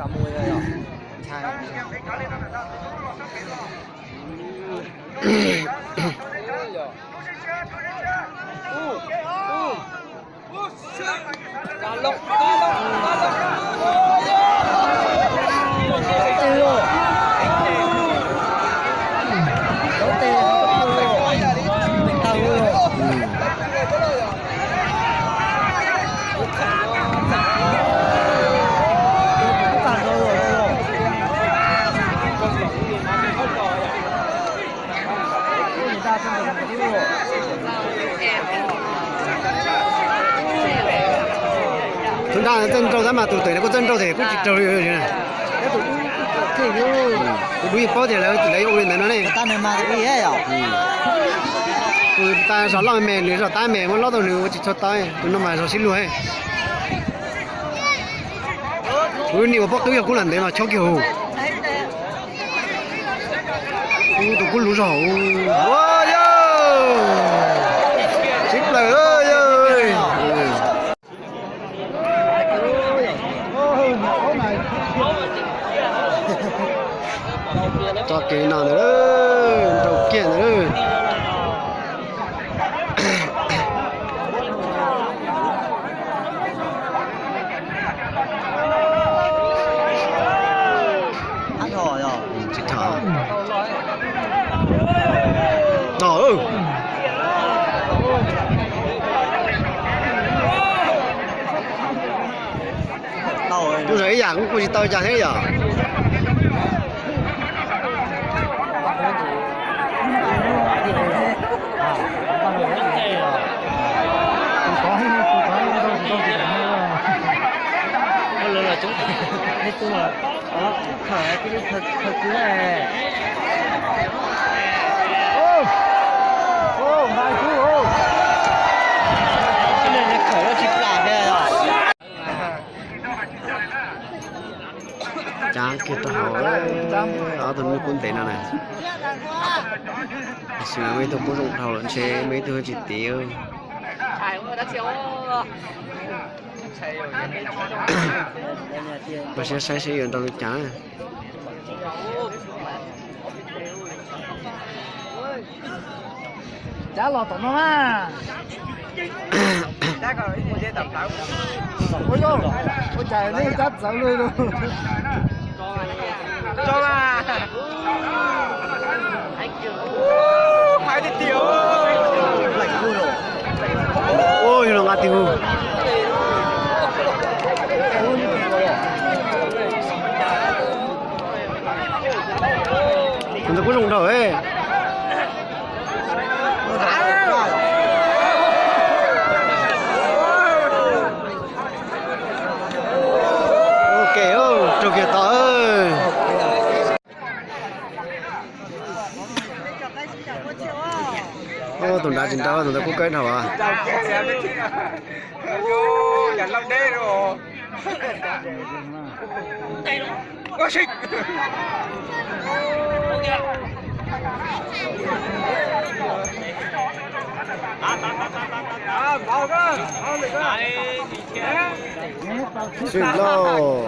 Tus nrag txawj nrau tab mas tus tawm no kuj txawj nrau thiab kuj tsis raug li. Kuv dub yeej paub tias lawv yuav ua li ntawd no ne. Tus tas zog loj me, nws zog tab me muab lob tau nws ua tsis txhua tau, tus no mas zog sib luag. Kuv nim ua pob tub yog kub lam ntev mas chob kiag hus. Tus kub luv zog. Sib plaws. Tso kev no ntawd, nrau kiag ntawd. Tsis tham. Tom. Kuj zoo ib yam, kuj tsis tau cas thiab yom. Cab kiag rau hauv, ob tug me kub ntev no na. Tab sis mas muaj ib tug kub zoo dhau lawm ntshe muaj ib tug tsis tiv. Pab siab saib seb yuav nrau li cas na. Cab los tom no na. Ua cas nej cab txawv luaj li. Ua yog los nqa tig hu. Tus ntawd kuj zoo nraug. Ok, raug kiag tod. Tus nrad tsis nrau, tus ntawd kuj kawg dhau. Xwb lauj.